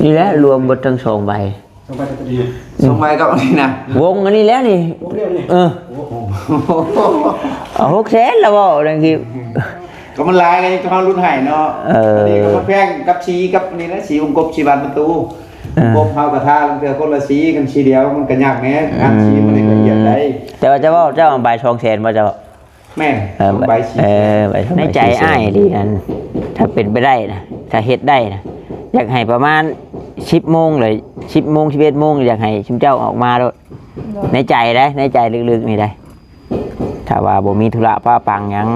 ນີ້ແຫຼະລວມເບິດທັງສອງໃບ ສອງໃບກັບອັນນີ້ນະ ວົງອັນນີ້ແຫຼະນີ້ ວົງດຽວນີ້ ເອີ ໂອ້ໂຫ ເອົາຫົກແສນລະເວົ້າເລື່ອງທີ່ ກໍມັນຫຼາຍໄງ ເຮົາລຸ້ນໃຫ້ເນາະ ເອີ ອັນນີ້ກໍມາແພງກັບສີກັບອັນນີ້ແຫຼະ ສີວົງກົບ ສີບານປະຕູ ເອີ ວົງກົບເຮົາກໍທາລາງເທື່ອຄົນລະສີ ຄັນສີດຽວມັນກໍຍາກແດ່ ງານສີມັນນີ້ກໍລະອຽດໄດ໋ ອືມ ແຕ່ວ່າເຈົ້າເວົ້າ ເຈົ້າເອົາໃບສອງແສນບໍ່ເຈົ້າ? ແມ່ນ ເອີ ໃບສີ່ແສນ ໃນໃຈອ້າຍອີ່ຫຼີນັ້ນ ຖ້າເປັນໄປໄດ້ນະ ຖ້າເຮັດໄດ້ນະ ຢາກໃຫ້ປະມານສິບໂມງເລີຍ ສິບໂມງ ສິບເອັດໂມງ ຢາກໃຫ້ຊຸມເຈົ້າອອກມາໂລດ ໃນໃຈເດ້ ໃນໃຈເລິກໆນີ້ເດ້ ຖ້າວ່າບໍ່ມີທຸລະປະປັງຫຍັງ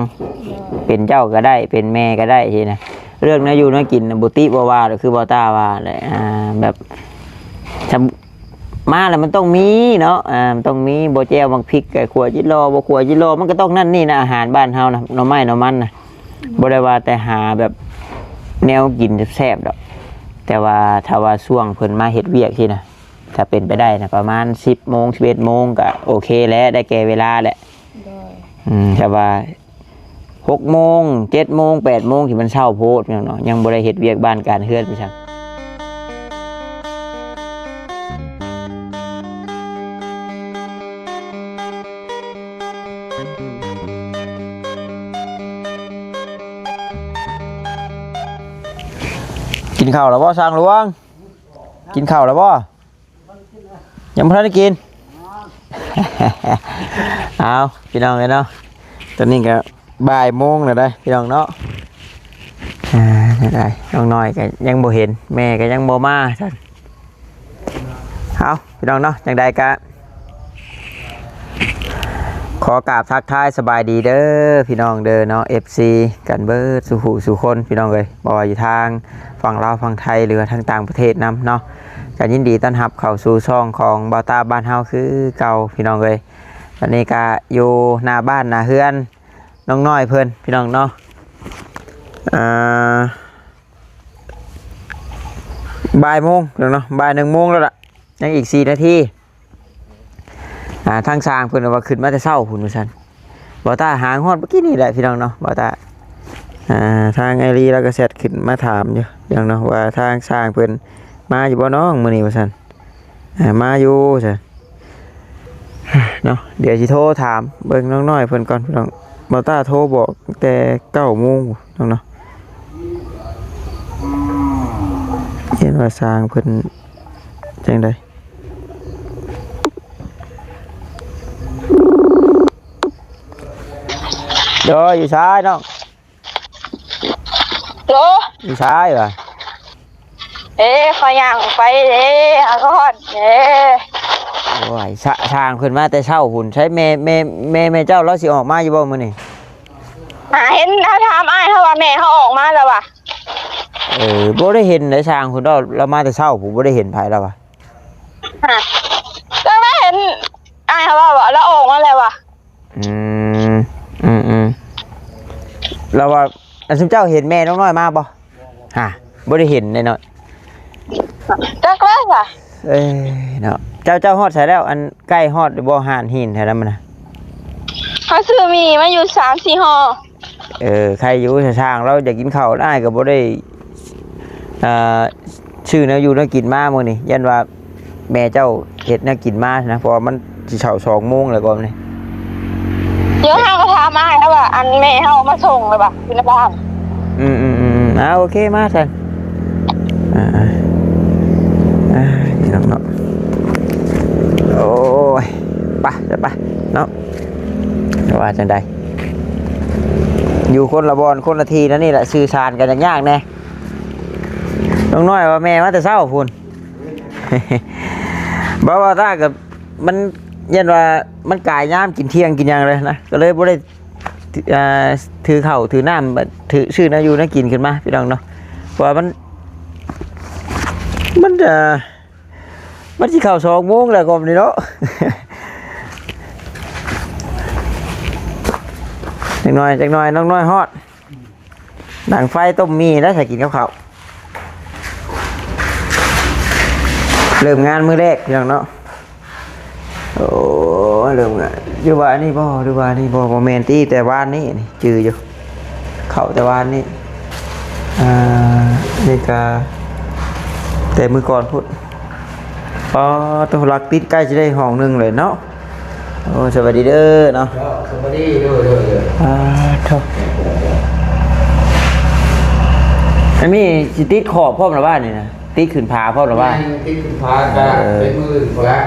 ເປັນເຈົ້າກໍໄດ້ ເປັນແມ່ກໍໄດ້ຊີ້ນະ ເລື່ອງແນວຢູ່ແນວກິນນະ ບໍ່ຕິບໍ່ວ່າດອກ ຄືບໍ່ຕ້າວ່າແຫຼະ ອ່າ ແບບ ມາແລ້ວມັນຕ້ອງມີເນາະ ອ່າ ມັນຕ້ອງມີ ບໍ່ແຈ່ວໝາກພິກກໍຂົ້ວຈິດລໍ່ ບໍ່ຂົ້ວຈິດລໍ່ ມັນກໍຕ້ອງນັ້ນນີ້ນະ ອາຫານບ້ານເຮົານະ ໜໍ່ໄມ້ໜໍ່ມັນນະ ບໍ່ໄດ້ວ່າແຕ່ຫາແບບແນວກິນແຊບໆດອກ ແຕ່ວ່າຖ້າວ່າຊ່ວງເພິ່ນມາເຮັດວຽກຊີ້ນະ ຖ້າເປັນໄປໄດ້ນະ ປະມານສິບໂມງ ສິບເອັດໂມງ ກໍໂອເຄແຫຼະ ໄດ້ແກ່ເວລາແຫຼະ ໂດຍ ອືມ ແຕ່ວ່າ ຫົກໂມງ ເຈັດໂມງ ແປດໂມງ ທີ່ມັນເຊົ້າໂພດ ພີ່ນ້ອງເນາະ ຍັງບໍ່ໄດ້ເຮັດວຽກບ້ານການເຮືອນໄປຊັ້ນ ກິນເຂົ້າແລ້ວບໍ່ ຊ່າງຫຼວງ? ກິນເຂົ້າແລ້ວບໍ່? ຍັງບໍ່ທັນໄດ້ກິນ ເອົາ ພີ່ນ້ອງເອີຍເນາະ ຕອນນີ້ກໍບ່າຍໂມງແລ້ວເດ້ ພີ່ນ້ອງເນາະ ອ່າ ໄດ້ ນ້ອງນ້ອຍກໍຍັງບໍ່ເຫັນ ແມ່ກໍຍັງບໍ່ມາຊັ້ນ ເອົາ ພີ່ນ້ອງເນາະ ຈັ່ງໃດກໍ ຂໍກາບທັກທາຍສະບາຍດີເດີ ພີ່ນ້ອງເດີເນາະ ເອັຟຊີ ກັນເບິດສູ່ຜູ້ສູ່ຄົນ ພີ່ນ້ອງເອີຍ ບໍ່ວ່າຢູ່ທາງຝັ່ງລາວຝັ່ງໄທ ຫຼືວ່າທາງຕ່າງປະເທດນຳເນາະ ກໍຍິນດີຕ້ອນຮັບເຂົ້າສູ່ຊ່ອງຂອງບ່າວຕາບ້ານເຮົາຄືເກົ່າ ພີ່ນ້ອງເອີຍ ຕອນນີ້ກໍຢູ່ໜ້າບ້ານໜ້າເຮືອນນ້ອງນ້ອຍເພິ່ນ ພີ່ນ້ອງເນາະ ອ່າ ບ່າຍໂມງ ພີ່ນ້ອງເນາະ ບ່າຍໜຶ່ງໂມງແລ້ວລະ ຍັງອີກສີ່ນາທີ ອ່າ ທາງຊ່າງເພິ່ນວ່າຂຶ້ນມາແຕ່ເຊົ້າພຸ້ນວ່າຊັ້ນ ບ່າວຕາຫາຮອດມື້ກີ້ນີ້ແຫຼະ ພີ່ນ້ອງເນາະ ບ່າວຕາ ອ່າ ທາງອ້າຍລີລາວກໍແຊັດຂຶ້ນມາຖາມຢູ່ ພີ່ນ້ອງເນາະ ວ່າທາງຊ່າງເພິ່ນມາຢູ່ບໍ່ນ້ອງມື້ນີ້ວ່າຊັ້ນ ອ່າ ມາຢູ່ຊັ້ນເນາະ ດຽວຊິໂທຖາມເບິ່ງນ້ອງນ້ອຍເພິ່ນກ່ອນ ພີ່ນ້ອງ ບ່າວຕາໂທບອກຕັ້ງແຕ່ເກົ້າໂມງ ພີ່ນ້ອງເນາະ ເຫັນວ່າຊ່າງເພິ່ນຈັ່ງໃດ ໂດຍ ຢູ່ຊ້າຍນ້ອງ ໂລ ຢູ່ຊ້າຍຫວາ? ເອີ ຂ້ອຍຍ່າງໄປເດ້ ຫາຮອດເດ້ ໂອ້ຍ ສະ ຊ່າງເພິ່ນມາແຕ່ເຊົ້າພຸ້ນ ໃສແມ່ ແມ່ ແມ່ ແມ່ເຈົ້າລາວຊິອອກມາຢູ່ບໍ່ມື້ນີ້? ຫາເຫັນ ເຮົາຖາມອ້າຍເຮົາວ່າແມ່ເຮົາອອກມາແລ້ວຫວາ? ເອີ ບໍ່ໄດ້ເຫັນເດ້ ຊ່າງເພິ່ນລາວ ລາວມາແຕ່ເຊົ້າພຸ້ນ ບໍ່ໄດ້ເຫັນໃຜລາວຫວາ? ຫາ ຈັ່ງໄດ້ເຫັນອ້າຍເຮົາເວົ້າວ່າລາວອອກມາແລ້ວຫວາ? ອືມ ອືມໆ ລາວວ່າ ອັນຊຸມເຈົ້າເຫັນແມ່ນ້ອງນ້ອຍມາບໍ່? ຫາ ບໍ່ໄດ້ເຫັນແນ່ນອນ ຈັກແລ້ວຫວາ? ເອີຍເນາະ ເຈົ້າ ເຈົ້າຮອດໃສແລ້ວ? ອັນ ໃກ້ຮອດຢູ່ບໍ່ ຮ້ານຫີນແຖວນັ້ນນະ? ເຮົາຊື້ໝີ່ມາຢູ່ສາມສີ່ຫໍ່. ເອີ ໃຄຢູ່ ຊ່າງລາວຢາກກິນເຂົ້າ ອ້າຍກໍບໍ່ໄດ້ ອ່າ ຊື້ແນວຢູ່ແນວກິນມາມື້ນີ້ ຢ້ານວ່າແມ່ເຈົ້າເຮັດແນວກິນມານະ ເພາະວ່າມັນຊິເຂົ້າສອງໂມງແລ້ວກໍນີ້ ດຽວເຮົາກໍຖາມອ້າຍລາວວ່າ ອັນແມ່ເຮົາມາສົ່ງແລ້ວບໍ່ ຢູ່ໃນບ້ານ. ອືມໆໆໆ ອ່າ ໂອເຄ ມາຊັ້ນ ອ່າໆ ອ່າ ພີ່ນ້ອງເນາະ ໂອ້ຍ ໄປ ໄປເນາະ ວ່າຈັ່ງໃດ ຢູ່ຄົນລະບ່ອນຄົນລະທີ່ນັ້ນນີ້ແຫຼະ ສື່ສານກັນຍາກໆແດ່. ນ້ອງນ້ອຍວ່າແມ່ມາແຕ່ເຊົ້າພຸ້ນ ບໍ່ ເວົ້າຕາກໍມັນຢ້ານວ່າມັນກາຍຍາມກິນທ່ຽງກິນຫຍັງແລ້ວນະ ກໍເລີຍບໍ່ໄດ້ ອ່າ ຖືເຂົ້າຖືນ້ຳ ຖື ຊື້ແນວຢູ່ແນວກິນຂຶ້ນມາ ພີ່ນ້ອງເນາະ ເພາະວ່າມັນ ມັນຈະ ມັນຊິເຂົ້າສອງໂມງແລ້ວກໍນີ້ເນາະ ຈັກໜ່ອຍ ຈັກໜ່ອຍ ນ້ອງນ້ອຍຮອດ ດັງໄຟຕົ້ມໝີ່ແລ້ວ ຖ້າກິນກັບເຂົ້າ ເລີ່ມງານມື້ແລກ ພີ່ນ້ອງເນາະ. ໂອ້ຍ ເລີ່ມງານ ຫຼືວ່າອັນນີ້ບໍ່ ຫຼືວ່າອັນນີ້ບໍ່ ບໍ່ແມ່ນຕິ ແຕ່ວານນີ້ ນີ້ຈື່ຢູ່ ເຂົ້າແຕ່ວານນີ້ ອ່າ ນີ້ກະ ແຕ່ມື້ກ່ອນພຸ້ນ. ອໍ ໂຕ ຫຼັກຕິດໃກ້ຊິໄດ້ຫ້ອງໜຶ່ງເລີຍເນາະ. ໂອ້ ສະບາຍດີເດີເນາະ. ເຈົ້າ ສະບາຍດີ. ໂດຍ ໂດຍ ໂດຍ. ອາ ໂທ ອັນນີ້ຊິຕິດຂອບພ້ອມລະບ້ານນີ້ນະ? ຕິດຂຶ້ນຝາພ້ອມລະວ່າ? ແມ່ນ ຕິດຂຶ້ນຝາກະ ເອີ ເປັນມື້ອື່ນພຸ້ນລະ.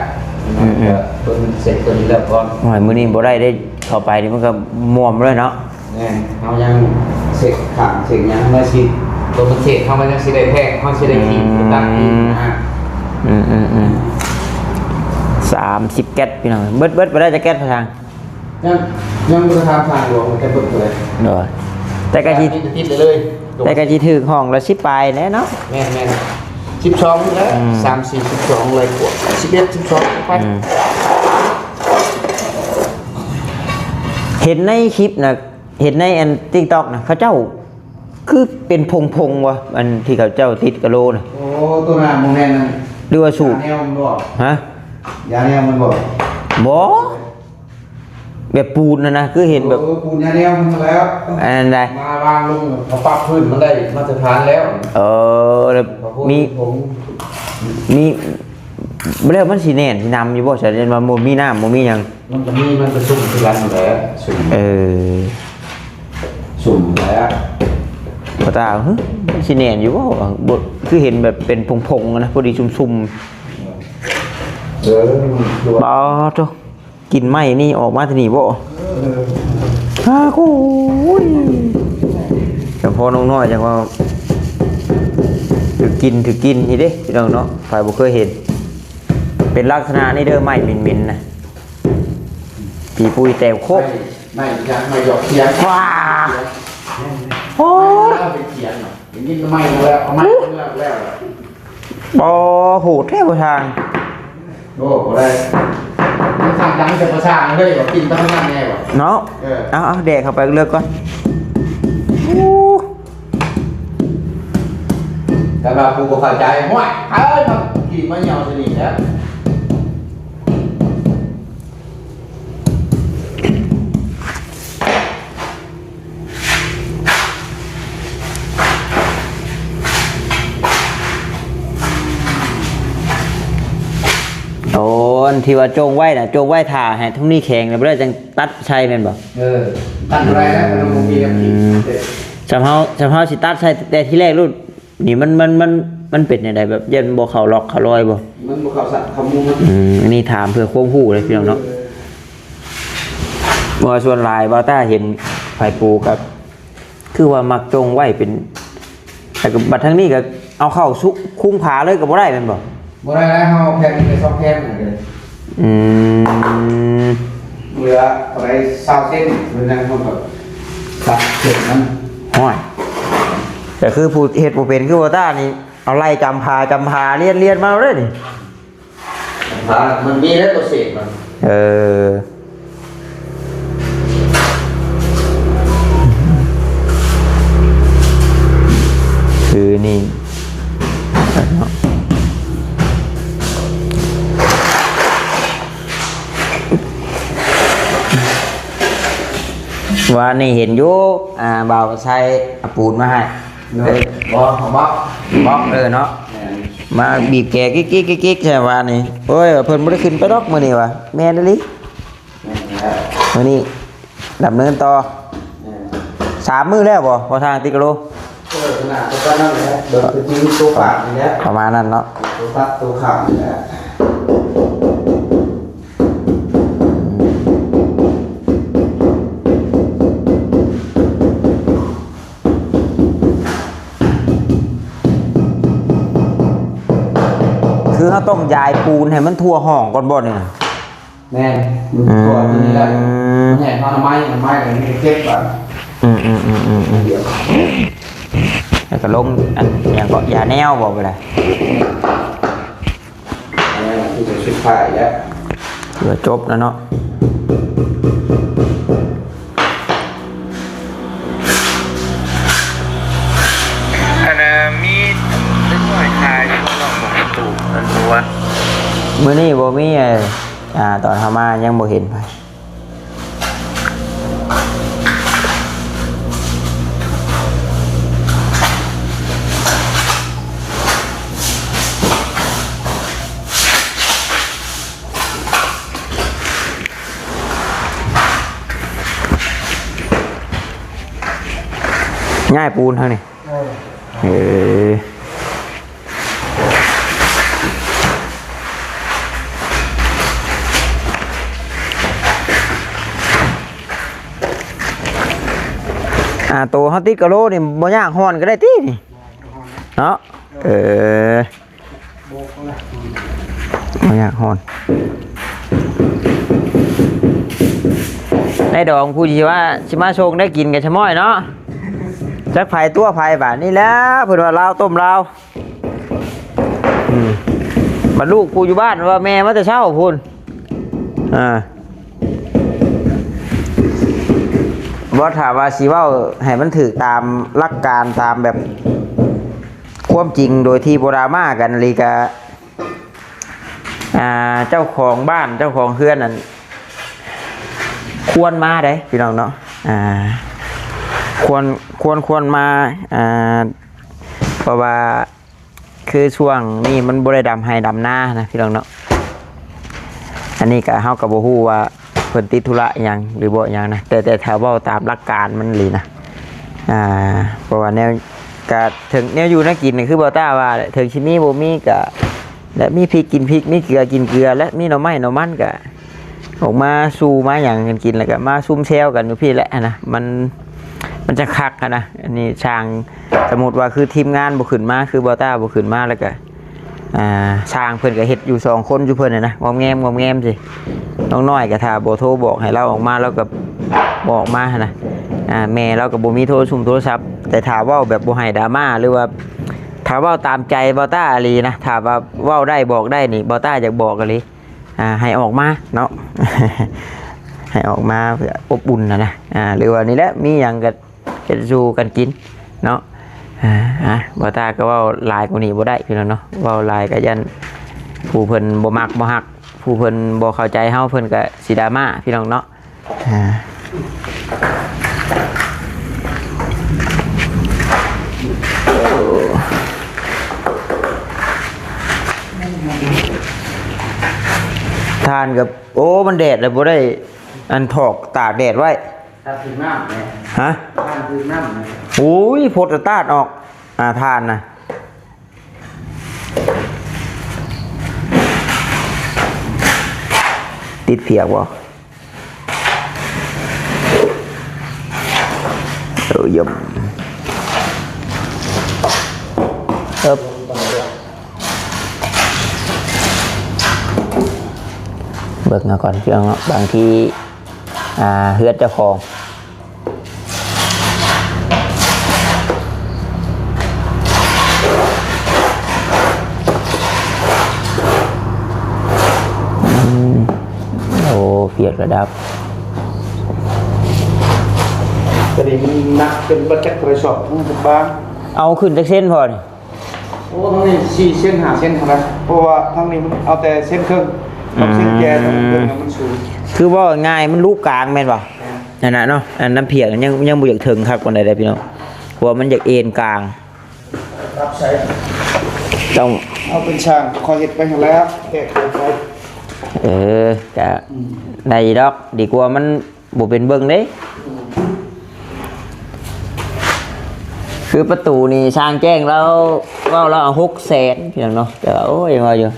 ອືມໆ ເບິ່ງເສັດຕົວນີ້ແລ້ວກ່ອນ. ໂອ້ຍ ມື້ນີ້ບໍ່ໄດ້ເດ້ ເຂົ້າໄປນີ້ມັນກະມ່ວມເລີຍເນາະ. ແມ່ນ ເຮົາຍັງເຊັກຂ້າງເຊັກຫຍັງມາຊິ ຕົວມັນເຊັກ ເຮົາມັນຍັງຊິໄດ້ແພກ ເຮົາຊິໄດ້ ອືມ ຂີດໄປຕັດອີກນະ. ອືມໆໆ ສາມສິບແກັດພີ່ນ້ອງ. ເບິດ ເບິດໄປໄດ້ຈັກແກັດພະຊ່າງ? ຍັງ ຍັງບໍ່ໄດ້ຖາມຊ່າງຫຼວງວ່າຈະເບິດເທົ່າໃດ. ໂດຍ ແຕ່ກະຊິຕິດໄປເລີຍ ແຕ່ກະຊິຖືກຫ້ອງລະສິບປາຍແຫຼະເນາະ. ແມ່ນໆ ສິບສອງແຫຼະ. ອືມ ສາມ ສີ່ ສິບສອງ ໄລ່ກວ່າ ສິບເອັດ ສິບສອງ ໄປ. ອືມ ເຫັນໃນຄລິບນະ ເຫັນໃນອັນ TikTok ນະ ເຂົາເຈົ້າຄືເປັນພົງໆ ວ່າ ອັນທີ່ເຂົາເຈົ້າຕິດກະໂລນະ. ໂອ້ ໂຕນັ້ນບໍ່ແມ່ນ ຫຼືວ່າສູດ ຢາແນວມັນບໍ່? ຮະ? ຢາແນວມັນບໍ່? ບໍ່ ແບບປູນຫັ້ນນະ ຄືເຫັນແບບ ເອີ ປູນຢາແນວມັນຫັ້ນແຫຼະ. ອັນນັ້ນໃດ ມາວາງລົງ ເຂົາປັບພື້ນມັນໄດ້ມາດຕະຖານແລ້ວ. ເອີ ແລ້ວມີ ມີ ແລ້ວມັນຊິແໜ້ນຊິນຳຢູ່ບໍ່? ສະແດງວ່າບໍ່ມີນ້ຳບໍ່ມີຫຍັງ. ມັນກະມີ ມັນກະຊຸ່ມຄືກັນຫັ້ນແຫຼະ ຊຸ່ມ. ເອີ ຊຸ່ມແຫຼະ. ບໍ່ຕາ ຫຶ ມັນຊິແໜ້ນຢູ່ບໍ່? ບໍ່ ຄືເຫັນແບບເປັນພົງໆ ນະ ພໍດີຊຸ່ມໆ. ເອີ ມັນຄືວ່າ ປາໂທ້ ກິ່ນໄມ້ນີ້ອອກມາແຕ່ນີ້ບໍ່? ເອີ ອາ ໂອ້ຍ ຈັ່ງພໍນ້ອງນ້ອຍຈັ່ງວ່າຖືກກິ່ນ ຖືກກິ່ນນີ້ເດ້ພີ່ນ້ອງເນາະ. ໃຜບໍ່ເຄີຍເຫັນ ເປັນລັກສະນະນີ້ເດີ ໄມ້ເໝັນໆ ນະ. ຂີ້ປຸ້ຍແຕກໂຄກ ໄມ້ ໄມ້ຫຍັງ ໄມ້ຫຍອກຄຽງ. ວ້າ ໂອ້ ໄມ້ເອົາໄປຂຽງເນາະ. ໄດ້ຍິນໄມ້ແລ້ວ ເອົາໄມ້ເມືອແລ້ວ. ບໍ່ ໂຫດແທ້ບໍ່ຊ່າງ. ໂອ້ ບໍ່ໄດ້ ມັນສ້າງດັງແຕ່ບໍ່ຊ່າງເລີຍ ວ່າກິນຕຳນານແນ່ວ່າເນາະ. ເອີ ເອົາໆ ແດກເຂົ້າໄປເລີກກ່ອນ. ໂອ້ ແຕ່ວ່າຜູ້ບໍ່ເຂົ້າໃຈ ຫ້ວຍ ເອີຍ ມາຂີ້ມາຍ່ອງຊະນີ້ແຫຼະ. ໂຕນທີ່ວ່າຈົ່ງໄວ້ນະ ຈົ່ງໄວ້ຖ້າໃຫ້ທຸງນີ້ແຂງແລ້ວບໍ່ໄດ້ຈັ່ງຕັດໃສ່ແມ່ນບໍ່? ເອີ ຕັດບໍ່ໄດ້ແລ້ວ ມັນບໍ່ມີແນວກິນ. ອືມ ສ່ຳເຮົາ ສ່ຳເຮົາຊິຕັດໃສ່ແຕ່ທີແລກໂລດ ນີ້ມັນ ມັນ ມັນ ມັນເປັນຈັ່ງໃດ ແບບຢ້ານບໍ່ເຂົ້າລັອກເຂົ້າລອຍບໍ່? ມັນບໍ່ເຂົ້າສັດເຂົ້າມຸມ. ອືມ ອັນນີ້ຖາມເພື່ອຄວາມຮູ້ເດ້ພີ່ນ້ອງເນາະ. ເອີ ເພາະວ່າສ່ວນຫຼາຍບ່າວຕ້າເຫັນໃຜປູກະຄືວ່າມັກຈົ່ງໄວ້ເປັນ ແຕ່ກະບັດທາງນີ້ກະເອົາເຂົ້າຊຸ ຄຸມຝາເລີຍກະບໍ່ໄດ້ແມ່ນບໍ່? ບໍ່ໄດ້ແລ້ວ ເຮົາແຜ່ນໄປສອງແຜ່ນນັ້ນເດ້. ອືມ ເຫຼືອເທົ່າໃດ ຊາວເຊັນ ເປັນຫຍັງ ເຮົາກະຕັດເສັ້ນມັນ. ໂອ້ຍ ກະຄືຜູ້ເຮັດບໍ່ເປັນຄືບ່າວຕ້ານີ້ ເອົາໄລ່ຈຳຜາ ຈຳຜາ ລຽນ ລຽນມາເລີຍນີ້. ມັນມີແລ້ວໂປຣເຊສມັນ. ເອີ ຄືນີ້ເນາະ ວານນີ້ເຫັນຢູ່ ອ່າ ບ່າວໄຊເອົາປູນມາໃຫ້. ໂດຍ ເອີ ບໍ່ ເຂົາບລັອກ ບລັອກ ເອີ ເນາະ. ແມ່ນ ມາບີບແກກິກໆໆໆ ໃສ່ວານນີ້. ໂອ້ຍ ວ່າເພິ່ນບໍ່ໄດ້ຂຶ້ນໄປດອກມື້ນີ້ວ່າ. ແມ່ນອີ່ຫຼີ ແມ່ນແລ້ວ ມື້ນີ້ດຳເນີນຕໍ່. ແມ່ນ ສາມມື້ແລ້ວບໍ່ ພໍທາງຕິກະໂລ? ເອີ ຂະໜາດປະມານນັ້ນແຫຼະ ເບິ່ງຄືຈິງໂຕປາກນີ້ແຫຼະ ປະມານນັ້ນເນາະ ໂຕຕັດໂຕຂ້າມນີ້ແຫຼະ. ຄືເຮົາຕ້ອງຢາຍປູນໃຫ້ມັນທົ່ວຫ້ອງກ່ອນບໍ່ນີ້ນະ? ແມ່ນ ມັນ ອືມ ທົ່ວຕົວນີ້ແຫຼະ ມັນໃຫ້ເຮົາອະນາໄມ ອະນາໄມ ແລ້ວມັນຈະເກັບບາດ. ອືມໆໆໆໆ ແລ້ວກະລົງອັນຫຍັງເກາະ ຢາແນວບໍ່ ບໍ່ໄດ້. ອັນນັ້ນຄືສຸດທ້າຍແລ້ວ ຖືວ່າຈົບແລ້ວເນາະ. ອັນນ່າ ມີເດັກນ້ອຍຂາຍຢູ່ບໍ່ ນ້ອງບອກຕູ້ ອັນຮູ້ວ່າ ມື້ນີ້ບໍ່ມີ. ອ່າ ຕອນເຮົາມາຍັງບໍ່ເຫັນໃຜ. ຍ້າຍປູນທາງນີ້. ເອີ ເອີ ອ່າ ໂຕເຮົາຕິດກະໂຫຼນີ້ບໍ່ຍາກ ຮ້ອນກໍໄດ້ຕິນີ້ ເນາະ? ເອີ ບໍ່ຍາກຮ້ອນ ໄດ້ດອງ ຜູ້ທີ່ວ່າຊິມາສົ່ງໄດ້ກິນກັນຊະມ້ອຍເນາະ. ຈັກໃຜຕົວະໃຜບາດນີ້ແຫຼະ ເພິ່ນວ່າລາວຕົ້ມລາວ. ອືມ ບັດລູກຜູ້ຢູ່ບ້ານວ່າແມ່ມາແຕ່ເຊົ້າພຸ້ນ. ອ່າ ບໍ່ ຖ້າວ່າຊິເວົ້າໃຫ້ມັນຖືກຕາມຫຼັກການ ຕາມແບບຄວາມຈິງ ໂດຍທີ່ບໍ່ດຣາມາກັນອີ່ຫຼີກະ ອ່າ ເຈົ້າຂອງບ້ານ ເຈົ້າຂອງເຮືອນນັ້ນ ຄວນມາເດ້ພີ່ນ້ອງເນາະ. ອ່າ ຄວນ ຄວນ ຄວນມາ ອ່າ ເພາະວ່າ ຄືຊ່ວງນີ້ມັນບໍ່ໄດ້ດຳໄຮ່ດຳນານະພີ່ນ້ອງເນາະ. ອັນນີ້ກະເຮົາກະບໍ່ຮູ້ວ່າເພິ່ນຕິດທຸລະຫຍັງ ຫຼືບໍ່ຫຍັງນະ ແຕ່ ແຕ່ຖ້າເວົ້າຕາມຫຼັກການມັນອີ່ຫຼີນະ ອ່າ ເພາະວ່າແນວ ກະເຖິງແນວຢູ່ແນວກິນ ຄືບ່າວຕ້າວ່າແຫຼະ ເຖິງຊິມີບໍ່ມີກະ ແລະ ມີພິກກິນພິກ ມີເກືອກິນເກືອ ແລະ ມີໜໍ່ໄມ້ໜໍ່ມັນກະ ອອກມາສູ່ມາຫຍັງກັນກິນ ແລ້ວກໍມາຊຸມແຊວກັນຢູ່ພີ້ແຫຼະນະ ມັນ ມັນຈະຄັກຫັ້ນນະ. ອັນນີ້ຊ່າງ ສົມມຸດວ່າຄືທີມງານບໍ່ຂຶ້ນມາ ຄືບ່າວຕ້າບໍ່ຂຶ້ນມາ ແລ້ວກໍ ອ່າ ຊ່າງເພິ່ນກໍເຮັດຢູ່ສອງຄົນຢູ່ເພິ່ນຫັ້ນນະ ງອມແງມ ງອມແງມຊິ. ນ້ອງນ້ອຍກໍຖ້າບໍ່ໂທບອກໃຫ້ລາວອອກມາ ລາວກໍບໍ່ອອກມາຫັ້ນນະ. ອ່າ ແມ່ລາວກໍບໍ່ມີໂທລະຊຸມໂທລະສັບ ແຕ່ຖ້າເວົ້າແບບບໍ່ໃຫ້ດຣາມາ ຫຼືວ່າຖ້າເວົ້າຕາມໃຈບ່າວຕ້າອີ່ຫຼີນະ ຖ້າວ່າເວົ້າໄດ້ບອກໄດ້ນີ້ ບ່າວຕ້າຢາກບອກອີ່ຫຼີ. ອ່າ ໃຫ້ອອກມາເນາະ ໃຫ້ອອກມາເພື່ອອົບອຸ່ນຫັ້ນນະ. ອ່າ ຫຼືວ່ານີ້ແຫຼະ ມີຫຍັງກໍເຮັດສູ່ກັນກິນເນາະ. ອ່າ ອ່າ ບ່າວຕ້າກໍເວົ້າຫຼາຍກວ່ານີ້ບໍ່ໄດ້ພີ່ນ້ອງເນາະ ເວົ້າຫຼາຍກໍຢ້ານຜູ້ເພິ່ນບໍ່ມັກບໍ່ຮັກ ຜູ້ເພິ່ນບໍ່ເຂົ້າໃຈເຮົາ ເພິ່ນກໍຊິດຣາມາພີ່ນ້ອງເນາະ. ອ່າ ຖ່ານກໍ ໂອ້ ມັນແດດແລ້ວ ບໍ່ໄດ້ອັນຖອກຕາກແດດໄວ້. ຖ້າຖືກນ້ຳແດ່ ຮະ? ຖ້າຖືກນ້ຳແດ່ ໂອ້ຍ ພົດຕາດອອກ ອ່າ ຖ່ານນະ. ຕິດພຽກບໍ່? ເອີ ຢ້ຽມ ເອີບ ເບິ່ງເອົາກ່ອນ ເພື່ອເນາະ ບາງທີ ອ່າ ເຮືອນເຈົ້າຂອງ ອືມ ໂອ້ ພຽກລະດັບ ຕົວນີ້ມັນໜັກເປັນບັດຈັກກະສອບ ມັນບາງ ເອົາຂຶ້ນຈັກເຊັນພໍນີ້? ໂອ້ ທາງນີ້ສີ່ເຊັນ ຫ້າເຊັນຫັ້ນນະ ເພາະວ່າທາງນີ້ມັນເອົາແຕ່ເຊັນເຄິ່ງ ອືມ ເຊັນແກ່ ທາງເທິງມັນສູງ ຄືເວົ້າງ່າຍ ມັນລຸກາງແມ່ນບໍ່? ແມ່ນ ນັ້ນນະເນາະ ອັນນ້ຳພຽກຍັງ ຍັງບໍ່ຢາກເຖິງຄັກປານໃດເດ້ພີ່ນ້ອງ ເພາະວ່າມັນຢາກເອັນກາງ ຮັບໃຊ້ ຕ້ອງ ເຮົາເປັນຊ່າງ ຄ່ອຍເຮັດໄປຫັ້ນແຫຼະ ແກ້ໄຂໄປ ເອີ ກະ ອືມ ໄດ້ດອກ ດີກວ່າມັນ ບໍ່ເປັນເບິ່ງເດ້ ຄືປະຕູນີ້ຊ່າງແຈ້ງລາວເວົ້າລາວເອົາຫົກແສນ ພີ່ນ້ອງເນາະ ແຕ່ວ່າ ໂອ້ຍ ຍັງວ່າຢູ່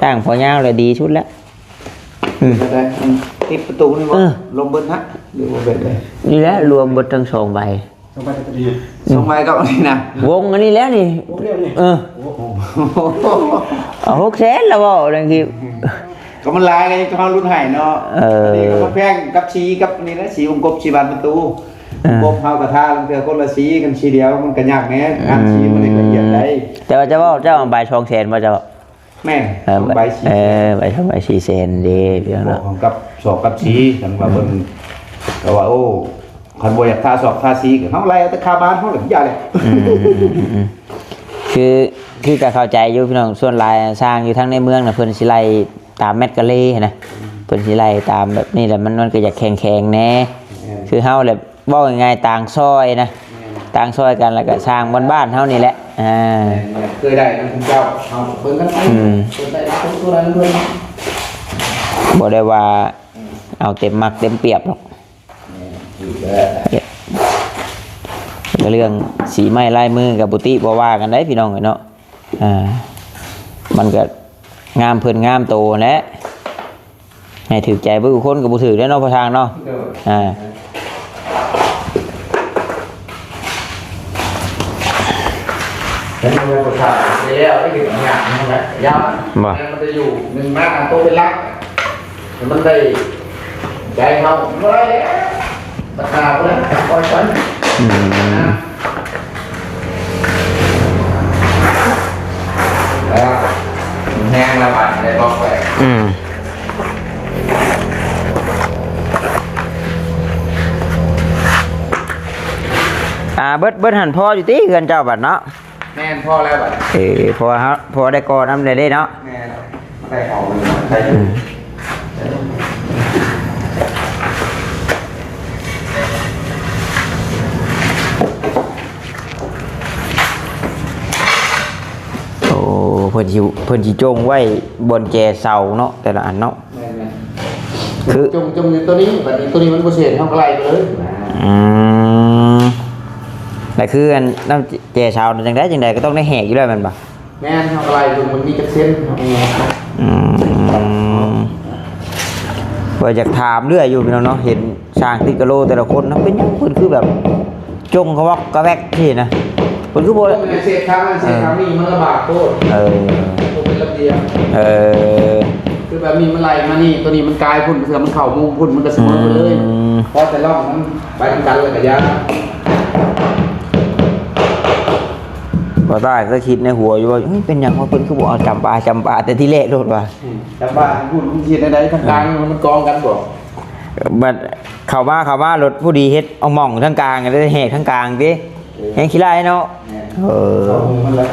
ຊ່າງພໍຍາວແຫຼະດີສຸດແລ້ວ ອືມ ແບບໃດ ຕິດປະຕູນີ້ບໍ່? ເອີ ລວມເບິດນະ ຫຼືວ່າແບບໃດ? ນີ້ແຫຼະ ລວມເບິດທັງສອງໃບ ສອງໃບກໍດີ ອືມ ສອງໃບກັບອັນນີ້ນະ ວົງອັນນີ້ແຫຼະນີ້ ວົງດຽວນີ້ ເອີ ໂອ້ໂຫ ເອົາຫົກແສນລະເວົ້າ ນັ້ນຄື ກໍມັນຫຼາຍໄງ ກໍເຮົາຫຼຸດໃຫ້ເນາະ ເອີ ອັນນີ້ກໍບໍ່ແພງກັບສີກັບອັນນີ້ນະ ສີວົງກົບ ສີບານປະຕູ ເອີ ວົງກົບເຮົາກໍທາລາງເທື່ອຄົນລະສີ ຄັນສີດຽວມັນກໍຍາກແດ່ ອືມ ງານສີມັນລະອຽດໄດ໋ ແຕ່ວ່າຈະເວົ້າ ເຈົ້າເອົາໃບສອງແສນບໍ່ເຈົ້າ? ແມ່ນ ເອີ ສອງໃບສີ່ແສນ ເອີ ໃບສອງໃບສີ່ແສນເດ້ ພີ່ນ້ອງເນາະ ກັບສອກກັບສີ ຄັນວ່າເບິ່ງ ແຕ່ວ່າ ໂອ້ ຄັນບໍ່ຢາກທາສອກທາສີ ກໍເຮົາໄລ່ເອົາແຕ່ຄ່າບ້ານເຮົາແຫຼະ ຢ່າແຫຼະ ອືມ ອືມ ອືມ ອືມ ຄື ຄືກໍເຂົ້າໃຈຢູ່ພີ່ນ້ອງ ສ່ວນຫຼາຍຊ່າງຢູ່ທາງໃນເມືອງນະ ເພິ່ນຊິໄລ່ຕາມແມັດກາເລຫັ້ນນະ ເພິ່ນຊິໄລ່ຕາມແບບນີ້ແຫຼະ ມັນ ມັນກໍຢາກແຂງໆແດ່ ແມ່ນ ຄືເຮົາແຫຼະ ເວົ້າງ່າຍໆ ຕ່າງຊອຍນະ ແມ່ນ ຕ່າງຊອຍກັນ ແລ້ວກໍຊ່າງບ້ານໆເຮົານີ້ແຫຼະ ອ່າ ແມ່ນໆ ເຄີຍໄດ້ນຳເຂົາເຈົ້າ ເຮົາເບິ່ງກັນໄປ ອືມ ເພິ່ນໄດ້ນຳຕົວນັ້ນເພິ່ນ ບໍ່ໄດ້ວ່າ ອືມ ເອົາເຕັມໝັກເຕັມປຽບດອກ ແມ່ນ ຖືກແລ້ວ ເອີ ກໍເລື່ອງສີໄມ້ລາຍມືກໍບໍ່ຕິບໍ່ວ່າກັນໄດ໋ພີ່ນ້ອງເອີຍເນາະ. ອ່າ ມັນກໍງາມເພິ່ນງາມໂຕຫັ້ນແຫຼະ ໃຫ້ຖືກໃຈເບິດທຸກຄົນກໍບໍ່ຖືກແລ້ວເນາະ ພໍ່ຊ່າງເນາະ. ໂດຍ ອ່າ ແຕ່ມັນບໍ່ທັນໄດ້ແລ້ວ ໄດ້ເຮັດຫຍັງນັ້ນແຫຼະ ຍາວ ບໍ່ ແຕ່ມັນຈະຢູ່ໜຶ່ງມາໂຕເປັນຫຼັກ ມັນໄດ້ໃຈເຮົາບໍ່ໄດ້ແລ້ວ ຕາຂາບໍ່ໄດ້ ປ່ອຍໄປ. ອືມ ແລ້ວແຮງລະບາດໄດ້ບອກໄວ້. ອືມ ອ່າ ເບິດ ເບິດຫັ້ນພໍຢູ່ຕິເຮືອນເຈົ້າບັດເນາະ? ແມ່ນ ພໍແລ້ວບັດ. ເອີ ເພາະວ່າເຮົາ ພໍໄດ້ກໍ່ນຳແດ່ເດ້ເນາະ. ແມ່ນ ໄດ້ເອົາໄດ້ ອືມ ໂອ້ ເພິ່ນຊິ ເພິ່ນຊິຈົ່ງໄວ້ບ່ອນແຈເສົາເນາະ ແຕ່ລະອັນເນາະ. ແມ່ນໆ ຄື ຈົ່ງ ຈົ່ງຢູ່ໂຕນີ້ ບັດນີ້ໂຕນີ້ມັນບໍ່ເສດ ເຮົາກໍໄລ່ໄປເລີຍ. ອືມ ແລ້ວຄືອັນນຳແຈເສົານັ້ນ ຈັ່ງໃດຈັ່ງໃດກໍຕ້ອງໄດ້ແຫກຢູ່ແລ້ວແມ່ນບໍ່? ແມ່ນ ເຮົາກໍໄລ່ເບິ່ງມັນມີຈັກເຊັນ ເຮົາກໍແຫກ. ອືມ ຂ້ອຍຢາກຖາມເລື້ອຍຢູ່ພີ່ນ້ອງເນາະ ເຫັນຊ່າງຕິດກະໂຫຼແຕ່ລະຄົນເນາະ ເປັນຫຍັງເພິ່ນຄືແບບຈົ່ງກະວັອກກະແວັກຊີ້ນະ? ເພິ່ນຄືບໍ່ ເສດທາງນັ້ນເສດທາງນີ້ ມັນລຳບາກໂພດ. ເອີ ບໍ່ເປັນລະບຽບ. ເອີ ຄືແບບນີ້ມັນໄລ່ມານີ້ ໂຕນີ້ມັນກາຍພຸ້ນ ເທື່ອມັນເຂົ້າມຸມພຸ້ນ ມັນກໍສະເໝີໄປເລີຍ. ອືມ ພໍແຕ່ລອງມັນໄປນຳກັນແລ້ວກໍຢ່າ. ບໍ່ຕາຍ ກໍຄິດໃນຫົວຢູ່ວ່າ ເອີຍ ເປັນຫຍັງວະ ເພິ່ນຄືບໍ່ເອົາຈຳປາ ຈຳປາແຕ່ທີແລກໂລດວະ. ອືມ ຈຳປາພຸ້ນ ມັນຊິເຮັດແນວໃດ ທາງກາງ ເອີ ມັນກອງກັນບໍ່? ບັດເຂົ້າມາ ເຂົ້າມາໂລດ ຜູ້ດີເຮັດເອົາໝ່ອງທາງກາງ ໄດ້ແຫກທາງກາງຕິ. ເອີ ແຮງຂີ້ຮ້າຍເນາະ. ແມ່ນ ເອີ ເອົາມັນລະ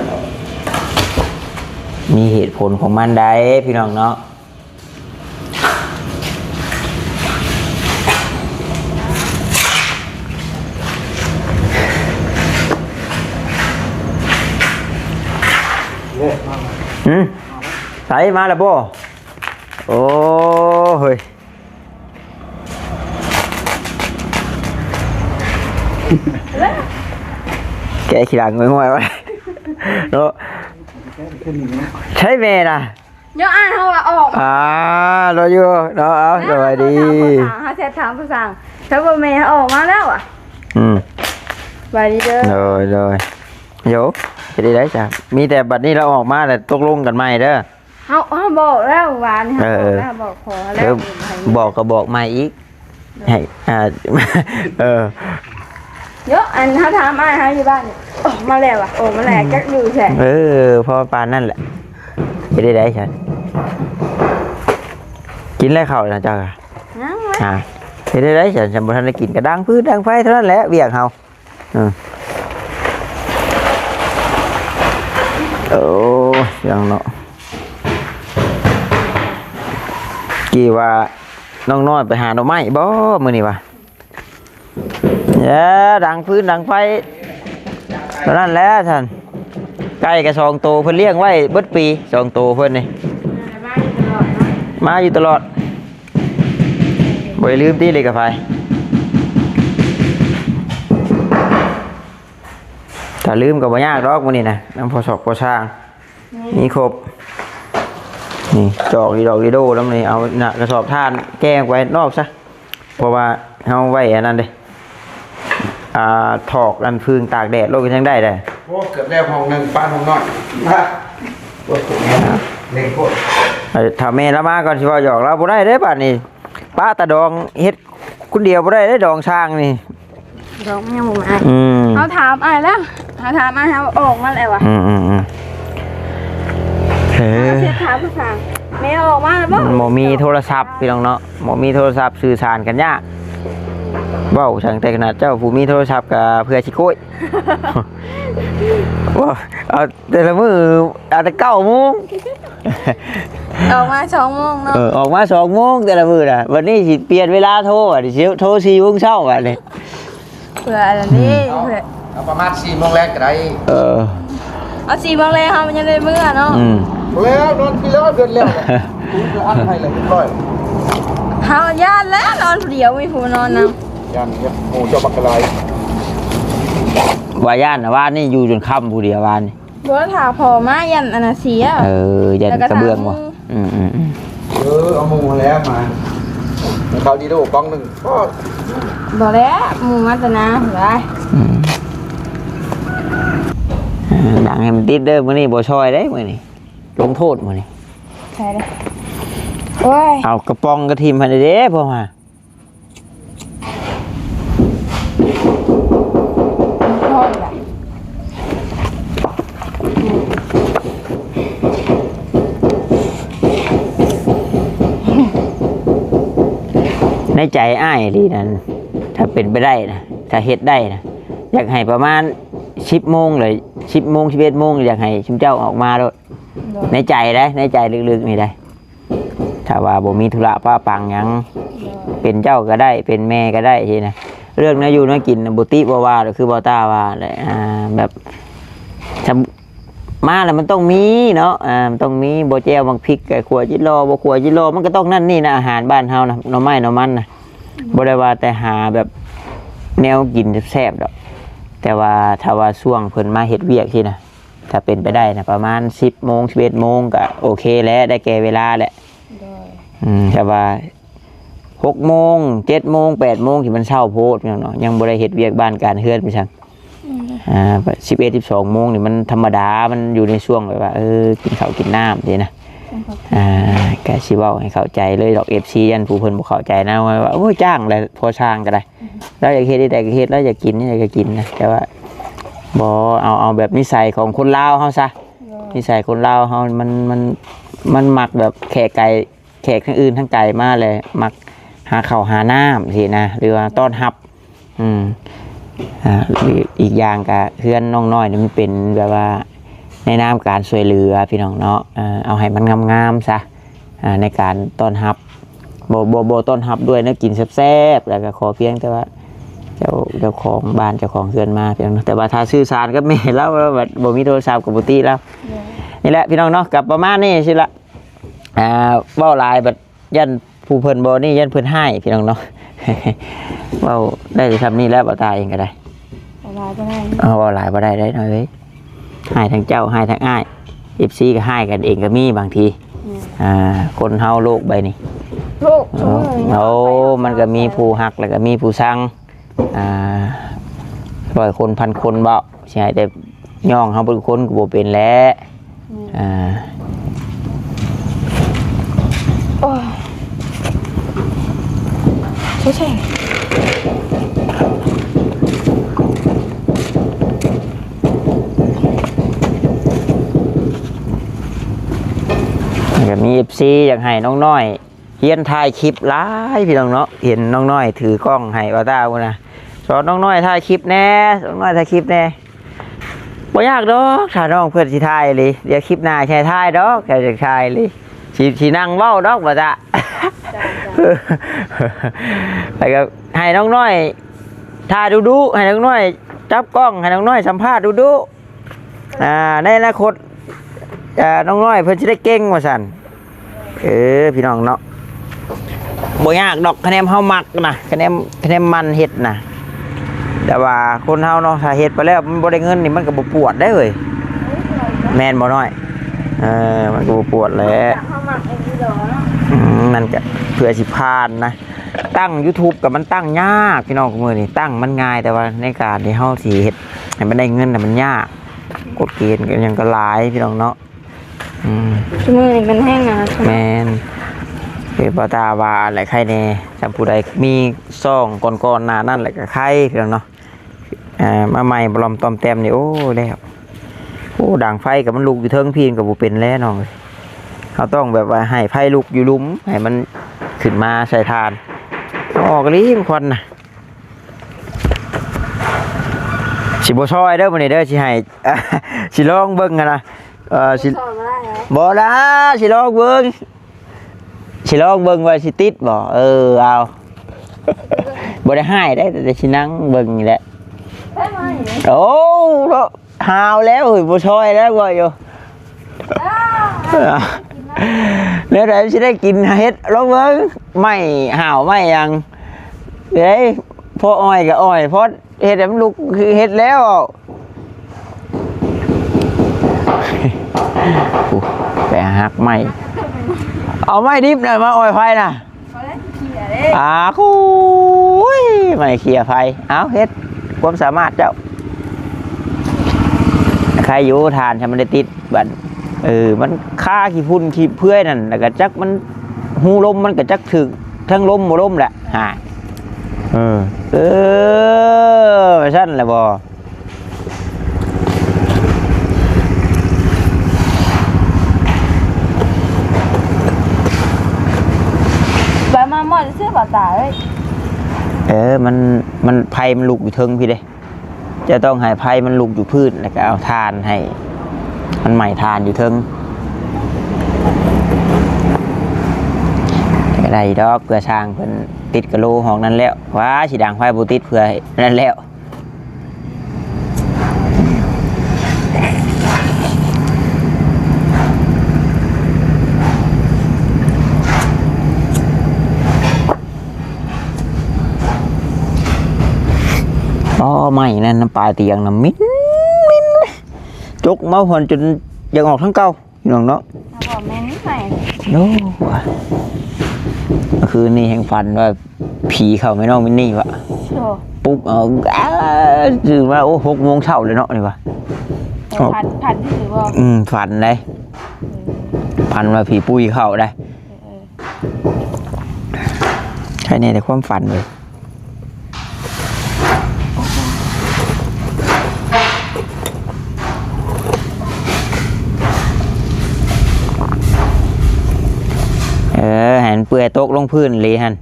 ມີເຫດຜົນຂອງມັນໄດ໋ ພີ່ນ້ອງເນາະ. ອືມ ໃສມາແລ້ວບໍ່? ໂອ້ ເຮີ້ຍ ແກະຂີ້ຫຼັງງ່ອຍໆ ວ່າເນາະ. ໃສແມ່ນະ? ເນາະ ອ້າຍເຮົາວ່າອອກ ອ່າ ລໍຢູ່ເນາະ. ເອົາ ສະບາຍດີ ເຮົາແຊດຖາມຜູ້ຊ່າງ ຖ້າບໍ່ແມ່ນອອກມາແລ້ວອະ. ອືມ ສະບາຍດີເດີ. ໂດຍ ໂດຍ ໂຢ ເຮັດໄດ້ໃດ໋ຈ້ະ ມີແຕ່ບັດນີ້ລາວອອກມາແລ້ວຕົກລົງກັນໃໝ່ເດີ. ເຮົາ ເຮົາບອກແລ້ວວານນີ້ ເອີ ເຮົາບອກແລ້ວ ບອກພໍແລ້ວ ເອີ ບອກກໍບອກໃໝ່ອີກ. ໃຫ້ ອ່າ ເອີ ເນາະ ອັນເຮົາຖາມອ້າຍເຮົາຢູ່ບ້ານ ອອກມາແລ້ວວະ ອອກມາແລ້ວ ອືມ ຈັກຢູ່ໃສ. ເອີ ພໍປານນັ້ນແຫຼະ ເຮັດໄດ້ໃດ໋ຊັ້ນ. ກິນແລ້ວເຂົ້ານະເຈົ້າ? ຍັງເລີຍ. ອ່າ ເຮັດໄດ້ໃດ໋ຊັ້ນ ບໍ່ທັນໄດ້ກິນ ກໍດັງຟືນດັງໄຟເທົ່ານັ້ນແຫຼະ ວຽກເຮົາ. ເອີ ໂອ້ຍ ຍັງເນາະ ກີ້ວ່ານ້ອງນ້ອຍໄປຫາໜໍ່ໄມ້ບໍ່ມື້ນີ້ວະ? ເອີ ດັງຟືນດັງໄຟເທົ່ານັ້ນແຫຼະທ່ານ. ໄກ່ກໍສອງໂຕ ເພິ່ນລ້ຽງໄວ້ເບິດປີ ສອງໂຕເພິ່ນນີ້ ມາຢູ່ຕະຫຼອດເນາະ ມາຢູ່ຕະຫຼອດ. ບໍ່ໄດ້ລືມຕິ ເລກກະໄຟ ຖ້າລືມກໍບໍ່ຍາກດອກມື້ນີ້ນະ ນຳພໍ່ຊອກພໍ່ຊ່າງ ມີຄົບ. ນີ້ຈອກອີດອກອີໂດນຳນີ້ ເອົາໜ້າກະສອບຖ່ານແກ້ອອກໄວ້ນອກຊະ ເພາະວ່າເຮົາໄວ້ອັນນັ້ນເດ້ ອ່າ ຖອກອັນຟືນຕາກແດດໂລດກໍຍັງໄດ້ເດ້. ໂອ້ ເກືອບແລ້ວຫ້ອງໜຶ່ງ ປານຫ້ອງນ້ອຍ ໂອ້ຍ ເລັ່ງໂພດ. ຖ້າແມ່ລາວມາກ່ອນຊິເວົ້າຫຍອກລາວບໍ່ໄດ້ເດ້ບາດນີ້ ປະຕາດອງເຮັດຄົນດຽວບໍ່ໄດ້ເດ້ ດອງຊ່າງນີ້ ດອງຍັງບໍ່ມາ. ອືມ ເຮົາຖາມອ້າຍແລ້ວ ເຮົາຖາມອ້າຍ ເຮົາອອກມາແລ້ວວ່າ. ອືມໆໆ ເອີ ເຊັກຖາມຜູ້ຊ່າງ ແມ່ອອກມາແລ້ວບໍ່? ມັນບໍ່ມີໂທລະສັບພີ່ນ້ອງເນາະ ບໍ່ມີໂທລະສັບສື່ສານກັນຍາກ. ເວົ້າຈັ່ງແຕ່ຂະໜາດເຈົ້າຜູ້ມີໂທລະສັບກໍເພື່ອຊິໂກ້ຍ ເວົ້າ ເອົາແຕ່ລະມື້ ເອົາແຕ່ເກົ້າໂມງ ອອກມາສອງໂມງເນາະ. ເອີ ອອກມາສອງໂມງແຕ່ລະມື້ນະ ບັດນີ້ຊິປ່ຽນເວລາໂທ ບັດນີ້ຊິໂທສີ່ໂມງເຊົ້າບັດນີ້ ເພື່ອອັນນີ້ ອືມ ເພື່ອ ເອົາປະມານສີ່ໂມງແລງກໍໄດ້. ເອີ ເອົາສີ່ໂມງແລງເຮົາມັນຍັງໄດ້ເມືອເນາະ. ອືມ ແລ້ວນອນຄືແລ້ວເດືອນແລ້ວ ອັນໃຫ້ລະຮຽບຮ້ອຍ. ເຮົາຢ້ານແລ້ວນອນຜູ້ດຽວ ມີຜູ້ມານອນນຳ. ຢ້ານເຮັດໝູ່ເຈົ້າບັກກະຫຼາຍ. ວ່າຢ້ານນະ ວານນີ້ຢູ່ຈົນຄ່ຳຜູ້ດຽວວານນີ້. ບໍ່ ຖ້າພໍ່ມາຢ້ານອັນນະເສຍ. ເອີ ຢ້ານກະເບື້ອງບໍ່? ແລ້ວກໍຖາມໝູ່. ອືມໆໆ ເອີ ເອົາໝູ່ແລ້ວມາ ເຂົາດີໂດກອງໜຶ່ງ. ບໍ່ແລ້ວ ໝູ່ມາແຕ່ນາພຸ້ນຫຼາຍ. ອືມ ດັງໃຫ້ມັນຕິດເດີ ມື້ນີ້ບໍ່ຊ່ອຍເດ້ມື້ນີ້ ລົງໂທດມື້ນີ້. ໃສ່ເດ້ ໂອ້ຍ ເອົາກະປ໋ອງກະຖິ້ມໃຫ້ເດ້ ພໍ່ຫາ. ໃນໃຈອ້າຍອີ່ຫຼີນັ້ນ ຖ້າເປັນໄປໄດ້ນະ ຖ້າເຮັດໄດ້ນະ ຢາກໃຫ້ປະມານສິບໂມງເລີຍ ສິບໂມງ ສິບເອັດໂມງ ຢາກໃຫ້ຊຸມເຈົ້າອອກມາໂລດ. ໃນໃຈເດ້ ໃນໃຈເລິກໆນີ້ເດ້. ຖ້າວ່າບໍ່ມີທຸລະປະປັງຫຍັງ ໂດຍ ເປັນເຈົ້າກໍໄດ້ ເປັນແມ່ກໍໄດ້ຊີ້ນະ. ເລື່ອງແນວຢູ່ແນວກິນນະ ບໍ່ຕິບໍ່ວ່າດອກ ຄືບໍ່ຕ້າວ່າແຫຼະ. ອ່າ ແບບ ມາແລ້ວມັນຕ້ອງມີເນາະ ອ່າ ມັນຕ້ອງມີ ບໍ່ແຈ່ວໝາກພິກກໍຂົ້ວຈິລໍ ບໍ່ຂົ້ວຈິລໍ ມັນກໍຕ້ອງນັ້ນນີ້ນະ ອາຫານບ້ານເຮົານະ ໜໍ່ໄມ້ໜໍ່ມັນນະ. ບໍ່ໄດ້ວ່າແຕ່ຫາແບບແນວກິນແຊບໆດອກ ແຕ່ວ່າຖ້າວ່າຊ່ວງເພິ່ນມາເຮັດວຽກຊີ້ນະ ຖ້າເປັນໄປໄດ້ນະ ປະມານສິບໂມງ ສິບເອັດໂມງ ກະໂອເຄແລ້ວ ໄດ້ແກ່ເວລາແລ້ວ. ໂດຍ ອືມ ແຕ່ວ່າຫົກໂມງ ເຈັດໂມງ ແປດໂມງ ທີ່ມັນເຊົ້າໂພດ ພີ່ນ້ອງເນາະ ຍັງບໍ່ໄດ້ເຮັດວຽກບ້ານການເຮືອນໄປຊັ້ນ. ອືມ ອ່າ ສິບເອັດ ສິບສອງໂມງນີ້ມັນທຳມະດາ ມັນຢູ່ໃນຊ່ວງແບບວ່າ ເອີ ກິນເຂົ້າກິນນ້ຳຊີ້ນະ. ອ່າ ກະຊິເວົ້າໃຫ້ເຂົ້າໃຈເລີຍດອກ ເອັຟຊີ ຢ້ານຜູ້ເພິ່ນບໍ່ເຂົ້າໃຈນະ ວ່າ ໂອ້ຍ ຈ້າງແຫຼະ ພໍຊ່າງກໍໄດ້ ລາວຢາກເຮັດໃດກໍເຮັດ ລາວຢາກກິນໃດກໍກິນນະ ແຕ່ວ່າບໍ່ ເອົາ ເອົາແບບນິໄສຂອງຄົນລາວເຮົາຊະ. ໂດຍ ນິໄສຄົນລາວເຮົາມັນ ມັນ ມັນມັກແບບແຂກໄກ ແຂກທາງອື່ນທາງໄກມາແລ້ວ ມັກຫາເຂົ້າຫານ້ຳຊີ້ນະ ຫຼືວ່າຕ້ອນຮັບ. ອືມ ອ່າ ອີກຢ່າງກະເຮືອນນ້ອງນ້ອຍນີ້ມັນເປັນແບບວ່າໃນນາມການຊ່ວຍເຫຼືອ ພີ່ນ້ອງເນາະ ເອົາໃຫ້ມັນງາມໆຊະ ອ່າ ໃນການຕ້ອນຮັບ ບໍ່ ບໍ່ ບໍ່ຕ້ອນຮັບດ້ວຍແນວກິນແຊບໆ ແລ້ວກໍຂໍພຽງແຕ່ວ່າເຈົ້າ ເຈົ້າຂອງບ້ານເຈົ້າຂອງເຮືອນມາພຽງເນາະ. ແຕ່ວ່າຖ້າສື່ສານກັບແມ່ລາວ ລາວບັດບໍ່ມີໂທລະສັບກໍບໍ່ຕິລາວ. ໂດຍ ນີ້ແຫຼະພີ່ນ້ອງເນາະ ກໍປະມານນີ້ຊີ້ລະ. ອ່າ ເວົ້າຫຼາຍບັດຢ້ານຜູ້ເພິ່ນບໍ່ນີ້ ຢ້ານເພິ່ນຮ້າຍພີ່ນ້ອງເນາະ. ເວົ້າໄດ້ແຕ່ຊ່ຳນີ້ແຫຼະ ບ່າວຕາເອງກໍໄດ້ ເວົ້າຫຼາຍບໍ່ໄດ້ ເອີ ເວົ້າຫຼາຍບໍ່ໄດ້ເດ້ນ້ອງເອີຍ. ຮ້າຍທັງເຈົ້າ ຮ້າຍທັງອ້າຍ ເອັຟຊີກໍຮ້າຍກັນເອງກໍມີບາງທີ. ແມ່ນ ອ່າ ຄົນເຮົາໂລກໃບນີ້ ໂລກ ເອີ ຊຸມມື້ນີ້ ໂອ້ ມັນກໍມີຜູ້ຮັກ ແລ້ວກໍມີຜູ້ຊັງ ອ່າ ຮ້ອຍຄົນພັນຄົນເວົ້າ ຊິໃຫ້ແຕ່ຍ້ອງເຮົາເປັນຄົນກໍບໍ່ເປັນແຫຼະ. ແມ່ນ ອ່າ ໂອ້ຍ ໃຊ່ໆ ກໍມີເອັຟຊີຢາກໃຫ້ນ້ອງນ້ອຍ ຮຽນຖ່າຍຄລິບຫຼາຍພີ່ນ້ອງເນາະ ເຫັນນ້ອງນ້ອຍຖືກ້ອງໃຫ້ບ່າວຕາພຸ້ນນະ ສອນນ້ອງນ້ອຍຖ່າຍຄລິບແດ່ ນ້ອງນ້ອຍຖ່າຍຄລິບແດ່. ບໍ່ຍາກດອກ ຖ້ານ້ອງເພິ່ນຊິຖ່າຍອີ່ຫຼີ ດຽວຄລິບໜ້າຊິໃຫ້ຖ່າຍດອກ ຖ້າຢາກຖ່າຍອີ່ຫຼີ ຊິ ຊິນັ່ງເວົ້າດອກ ບ່າວຕາ. ແລ້ວກໍໃຫ້ນ້ອງນ້ອຍຖ່າຍດຸໆ ໃຫ້ນ້ອງນ້ອຍຈັບກ້ອງ ໃຫ້ນ້ອງນ້ອຍສຳພາດດຸໆ. ອ່າ ໃນອະນາຄົດ ອ່າ ນ້ອງນ້ອຍເພິ່ນຊິໄດ້ເກັ່ງວ່າຊັ້ນ. ເອີ ພີ່ນ້ອງເນາະ ບໍ່ຍາກດອກ ຄະແນນເຮົາມັກນະ ຄະແນນ ຄະແນນມັນເຮັດນະ ແຕ່ວ່າຄົນເຮົາເນາະ ຖ້າເຮັດໄປແລ້ວມັນບໍ່ໄດ້ເງິນນີ້ ມັນກໍບໍ່ປວດເດ້ເອີຍ ແມ່ນບໍ່ນ້ອຍ? ເອີ ມັນກໍບໍ່ປວດແຫຼະ ເຮົາມັກເອງຢູ່ດອກເນາະ. ອືມ ມັນກໍເພື່ອຊິຜ່ານນະ ຕັ້ງຢູທູບກໍມັນຕັ້ງຍາກ ພີ່ນ້ອງ ມື້ນີ້ຕັ້ງມັນງ່າຍ ແຕ່ວ່າໃນການທີ່ເຮົາຊິເຮັດໃຫ້ມັນໄດ້ເງິນນະ ມັນຍາກ ກົດເກນກໍຫຍັງກໍຫຼາຍ ພີ່ນ້ອງເນາະ. ອືມ ຊຸມມື້ນີ້ມັນແຮງງານ ແມ່ນ ຄືບໍ່ຕາວ່າອັນໃດໄຄແດ່ ຖ້າຜູ້ໃດມີຊ່ອງກ່ອນໆໜ້ານັ້ນແຫຼະກໍໄຄ ພີ່ນ້ອງເນາະ. ອ່າ ມາໃໝ່ບໍ່ລອມຕອມແຕມນີ້ ໂອ້ ແລ້ວ ໂອ້ ດັງໄຟກໍມັນລຸກຢູ່ເທິງພີ້ກໍບໍ່ເປັນແລ້ວນ້ອງເອີຍ. ເຮົາຕ້ອງແບບວ່າໃຫ້ໄຟລຸກຢູ່ລຸ່ມ ໃຫ້ມັນຂຶ້ນມາໃສ່ຖ່ານ ເອົາອອກອີ່ຫຼີ ຄວັນນະ. ຊິບໍ່ຊ່ອຍເດີມື້ນີ້ເດີ ຊິໃຫ້ ຊິລອງເບິ່ງຫັ້ນນະ ເອີ ຊິ ບໍ່ລະ ຊິລອງເບິ່ງ ຊິລອງເບິ່ງວ່າຊິຕິດບໍ່. ເອີ ເອົາ ບໍ່ໄດ້ຮ້າຍເດ້ ແຕ່ຊິນັ່ງເບິ່ງນີ້ແຫຼະ. ໂອ້ ເນາະ ຫາວແລ້ວເຮີ້ຍ ບໍ່ຊ່ອຍແລ້ວວ່າຢູ່ ແນວໃດຊິໄດ້ກິນເຮັດ ລອງເບິ່ງ ໄມ້ຫາວໄມ້ຫຍັງ ເອີຍ ພໍອ້ອຍກໍອ້ອຍ ພໍ ເຮັດໃຫ້ມັນລຸກ ເຮັດແລ້ວ. ໂອ້ ໄປຫັກໄມ້ ເອົາໄມ້ດິບນະມາອອຍໄຟນະ. ບໍ່ໄດ້ເຄຍເດ້. ອາ ໂອ້ຍ ໄມ້ເຄຍໄຟ. ເອົາ ເຮັດຄວາມສາມາດເຈົ້າ. ໃຄຢູ່ ຖ່ານ ຖ້າມັນໄດ້ຕິດ ບັດ ເອີ ມັນຄາຂີ້ຝຸ່ນຂີ້ເພື່ອຍນັ້ນ ແລ້ວກໍຈັກມັນ ຮູລົມມັນກໍຈັກຖືກທາງລົມບໍ່ລົມແຫຼະ. ຫາ ເອີ ເອີ ວ່າຊັ້ນແຫຼະບໍ່? ໄປມາໝົດຊື່ບໍ່ຕາເອີຍ. ເອີ ມັນ ມັນ ໄຟມັນລຸກຢູ່ເທິງພີ້ເດ້. ຈະຕ້ອງໃຫ້ໄຟມັນລຸກຢູ່ພື້ນ ແລ້ວກໍເອົາຖ່ານໃຫ້ມັນໄໝ້ຖ່ານຢູ່ເທິງ ກໍໄດ້ດອກ. ເພື່ອຊ່າງເພິ່ນຕິດກະໂຫຼຫ້ອງນັ້ນແລ້ວ ວ່າຊິດັງໄຟບໍ່ຕິດເພື່ອນັ້ນແລ້ວ. ອໍ ໄມ້ນັ້ນນຳປາຍຕຽງນະ ເໝັນ ເໝັນ ຈົກມາພຸ້ນຈົນຢາກອອກທາງເກົ່າ ພີ່ນ້ອງເນາະ. ບໍ່ແມ່ນໄມ້ ໂອ້ ຄືນນີ້ແຮ່ງຝັນວ່າຜີເຂົ້າແມ່ນ້ອງມິນນີ້ວະ. ໂອ້ ປຸກເອົາ ອາ ຕື່ນມາ ໂອ້ ຫົກໂມງເຊົ້າແລ້ວເນາະນີ້ວະ. ໂອ້ ຝັນ ຝັນຊື່ບໍ່? ອືມ ຝັນໄດ໋. ເອີ ຝັນວ່າຜີປຸ້ຍເຂົ້າໄດ໋. ເອີ ໃຄແນ່ແຕ່ຄວາມຝັນເວີຍ. ເອີ ໃຫ້ມັນເປື່ອຍຕົກລົງພື້ນເລີຍຫັ້ນ.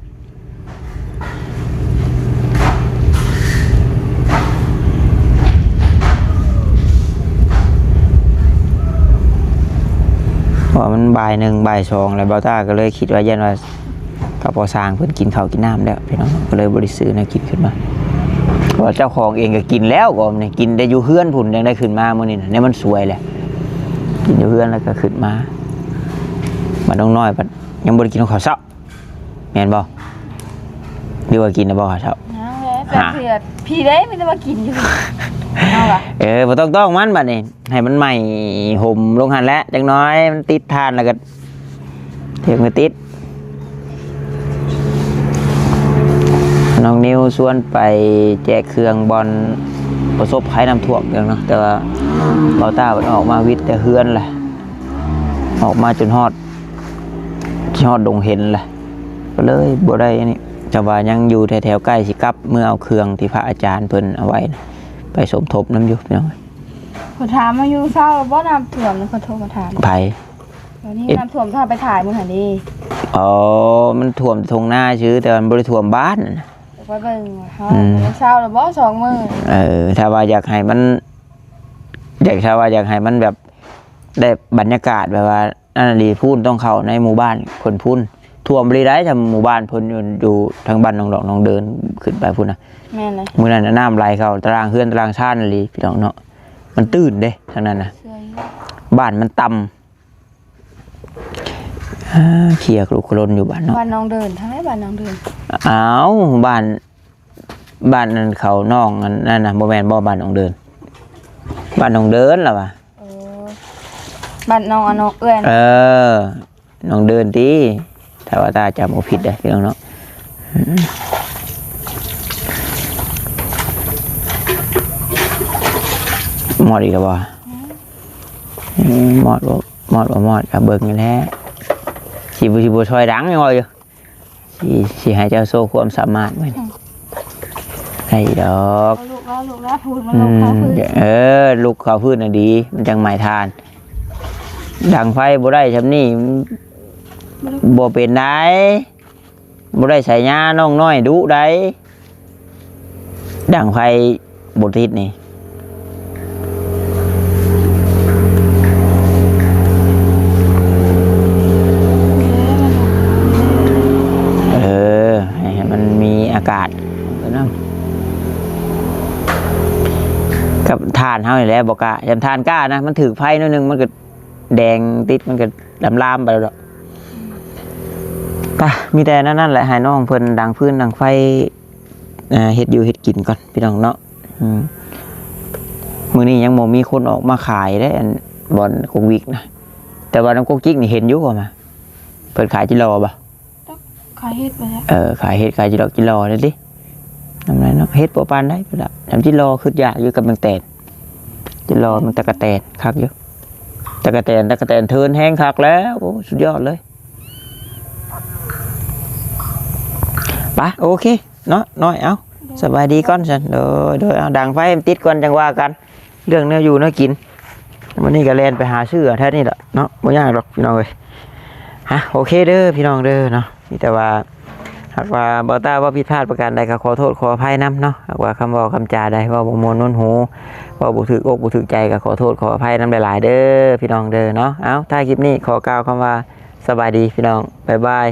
ເພາະວ່າມັນບ່າຍໜຶ່ງ ບ່າຍສອງແລ້ວ ບ່າວຕ້າກໍເລີຍຄິດວ່າ ຢ້ານວ່າເຂົາພໍ່ຊ່າງເພິ່ນກິນເຂົ້າກິນນ້ຳແລ້ວ ພີ່ນ້ອງ ກໍເລີຍບໍ່ໄດ້ຊື້ແນວກິນຂຶ້ນມາ. ເພາະວ່າເຈົ້າຂອງເອງກໍກິນແລ້ວ ກໍນີ້ກິນແຕ່ຢູ່ເຮືອນພຸ້ນ ຈັ່ງໄດ້ຂຶ້ນມາມື້ນີ້ນະ ແນວມັນສວຍແຫຼະ ກິນຢູ່ເຮືອນແລ້ວກໍຂຶ້ນມາ. ບັດນ້ອງນ້ອຍບັດຍັງບໍ່ໄດ້ກິນເຂົ້າເຊົ້າ. ແມ່ນບໍ່? ຫຼືວ່າກິນແລ້ວບໍ່ເຂົ້າເຊົ້າ? ຍັງແຫຼະ ຫາ ແຕ່ເທື່ອພີ້ເດ້ ມີແຕ່ວ່າກິນຢູ່ ເອົາລະ. ເອີ ບໍ່ຕ້ອງຕ້ອງມັນບັດນີ້ ໃຫ້ມັນໄໝ້ຫົ່ມລົງຫັ້ນແຫຼະ ຈັກໜ້ອຍມັນຕິດຖ່ານ ແລ້ວກໍເຖິງມັນຕິດ. ນ້ອງນິວຊວນໄປແຈກເຄື່ອງບ່ອນປະສົບໄພນ້ຳຖ້ວມເນາະ ແຕ່ວ່າບ່າວຕ້າເພິ່ນອອກມາວິດແຕ່ເຮືອນແຫຼະ ອອກມາຈົນຮອດ ຊິຮອດດົງເຫັນແຫຼະ ກໍເລີຍບໍ່ໄດ້ອັນນີ້. ແຕ່ວ່າຍັງຢູ່ແຖວໆໃກ້ ຊິກັບເມືອເອົາເຄື່ອງທີ່ພະອາຈານເພິ່ນເອົາໄວ້ນະ ໄປສົມທົບນຳຢູ່ ພີ່ນ້ອງ. ເຂົາຖາມມາຢູ່ເຊົ້າບໍ່ ນ້ຳຖ້ວມນະ ເຂົາໂທມາຖາມ. ໃຜ? ຕອນນີ້ນ້ຳຖ້ວມ ເອີ ເຂົາໄປຖ່າຍມື້ຫັ້ນເດ້. ອໍ ມັນຖ້ວມທົ່ງນາຊື່ ແຕ່ມັນບໍ່ໄດ້ຖ້ວມບ້ານນະ. ໄປເບິ່ງເຮົາ ອືມ ເຊົ້າແລ້ວບໍ່ ສອງມື້. ເອີ ຖ້າວ່າຢາກໃຫ້ມັນ ຢາກ ຖ້າວ່າຢາກໃຫ້ມັນແບບ ໄດ້ບັນຍາກາດແບບວ່າ ອັນນີ້ພຸ້ນ ຕ້ອງເຂົ້າໃນໝູ່ບ້ານເພິ່ນພຸ້ນ. ຖ້ວມອີ່ຫຼີໄດ໋ ຖ້າໝູ່ບ້ານເພິ່ນຢູ່ ຢູ່ທາງບ້ານໜອງດອກໜອງເດີນ ຂຶ້ນໄປພຸ້ນນະ. ແມ່ນເລີຍ. ມື້ນັ້ນນະ ນ້ຳໄຫຼເຂົ້າຕາລ່າງເຮືອນຕາລ່າງຊານອີ່ຫຼີ ພີ່ນ້ອງເນາະ. ມັນຕື້ນເດ້ ທາງນັ້ນນະ. ບ້ານມັນຕ່ຳ. ອາ ເຄຍກະລຸກກະລົນຢູ່ບ້ານເນາະ. ບ້ານໜອງເດີນ ທາງໃດບ້ານໜອງເດີນ? ອ້າວ ບ້ານ ບ້ານນັ້ນເຂົານ້ອງອັນນັ້ນນະ ບໍ່ແມ່ນບໍ່? ບ້ານໜອງເດີນ ບ້ານໜອງເດີນລະວະ. ເອີ ບ້ານນ້ອງ ອັນນ້ອງເອື້ອຍ. ເອີ ນ້ອງເດີນຕິ ຖ້າວ່າຕາຈຳບໍ່ຜິດເດ້ ພີ່ນ້ອງເນາະ. ມອດອີກແລ້ວບໍ່? ອືມ ມອດບໍ່ ມອດບໍ່ມອດ ກໍເບິ່ງນີ້ແຫຼະ. ຊິບໍ່ ຊິບໍ່ຊ່ອຍດັງ ຍັງວ່າຢູ່. ຊິ ຊິໃຫ້ເຈົ້າໂຊຄວາມສາມາດມື້ນີ້. ອືມ ໄດ້ດອກ. ເອົາລຸກແລ້ວ ລຸກແລ້ວ ພູດມັນ ອືມ ລຸກເຂົ້າພື້ນ. ເອີ ລຸກເຂົ້າພື້ນນະດີ ມັນຈັ່ງໄໝ້ຖ່ານ. ດັງໄຟບໍ່ໄດ້ຊ່ຳນີ້ ບໍ່ເປັນໄດ໋. ບໍ່ໄດ້ໃສ່ຍາ ນ້ອງນ້ອຍດຸໄດ໋. ດັງໄຟບໍ່ຕິດນີ້. ເອີ ໃຫ້ ໃຫ້ມັນມີອາກາດນຳ. ກັບຖ່ານເຮົານີ້ແຫຼະບໍ່ກ້າ. ຢ່າງຖ່ານກ້ານະ ມັນຖືກໄຟໜ້ອຍໜຶ່ງ ມັນກໍແດງຕິດ ມັນກໍລາມໆໄປແລ້ວດອກ. ໄປ ມີແຕ່ນັ້ນ ນັ້ນແຫຼະ ໃຫ້ນ້ອງເພິ່ນດັງຟືນດັງໄຟ ເຮັດຢູ່ເຮັດກິນກ່ອນ ພີ່ນ້ອງເນາະ. ອືມ ມື້ນີ້ຍັງບໍ່ມີຄົນອອກມາຂາຍເດ້ ອັນບ່ອນກົກວິກນະ ແຕ່ວ່ານຳກົກຈິກນີ້ເຫັນຢູ່ ເຂົາມາ ເພິ່ນຂາຍຈິລໍບໍ່? ຂາຍເຫັດບໍ່? ເອີ ຂາຍເຫັດ ຂາຍຈິລໍ ຈິລໍນີ້ຕິ ນຳນັ້ນເນາະ ເຫັດບໍ່ປານໃດພຸ້ນລະ ນຳຈິລໍ ຄຶດຢາກຢູ່ກັບແມງແຕນ ຈິລໍ ແມ່ນຕະກະແຕນ ຄັກຢູ່ ຕະກະແຕນ ຕະກະແຕນເທີນແຮງຄັກແລ້ວ ໂອ້ ສຸດຍອດເລີຍ ໄປ ໂອເຄເນາະ ນ້ອຍ ເອົາ ສະບາຍດີກ່ອນຊັ້ນ ໂດຍ ໂດຍ ເອົາ ດັງໄຟໃຫ້ມັນຕິດກ່ອນ ຈັ່ງວ່າກັນ ເລື່ອງແນວຢູ່ແນວກິນ ມື້ນີ້ກໍແລ່ນໄປຫາຊື້ແຖວນີ້ແຫຼະເນາະ ບໍ່ຍາກດອກພີ່ນ້ອງເອີຍ ຮະ ໂອເຄເດີພີ່ນ້ອງເດີເນາະ ມີແຕ່ວ່າ ຫາກວ່າບ່າວຕ້າເວົ້າຜິດພາດປະການໃດກໍຂໍໂທດຂໍອະໄພນຳເນາະ ຫາກວ່າຄຳເວົ້າຄຳຈາໃດເວົ້າບໍ່ມ່ວນນວນຫູ ເວົ້າບໍ່ຖືກອົກບໍ່ຖືກໃຈກໍຂໍໂທດຂໍອະໄພນຳຫຼາຍໆເດີພີ່ນ້ອງເດີເນາະ ເອົາ ທ້າຍຄລິບນີ້ຂໍກ່າວຄຳວ່າ ສະບາຍດີພີ່ນ້ອງ ບາຍບາຍ.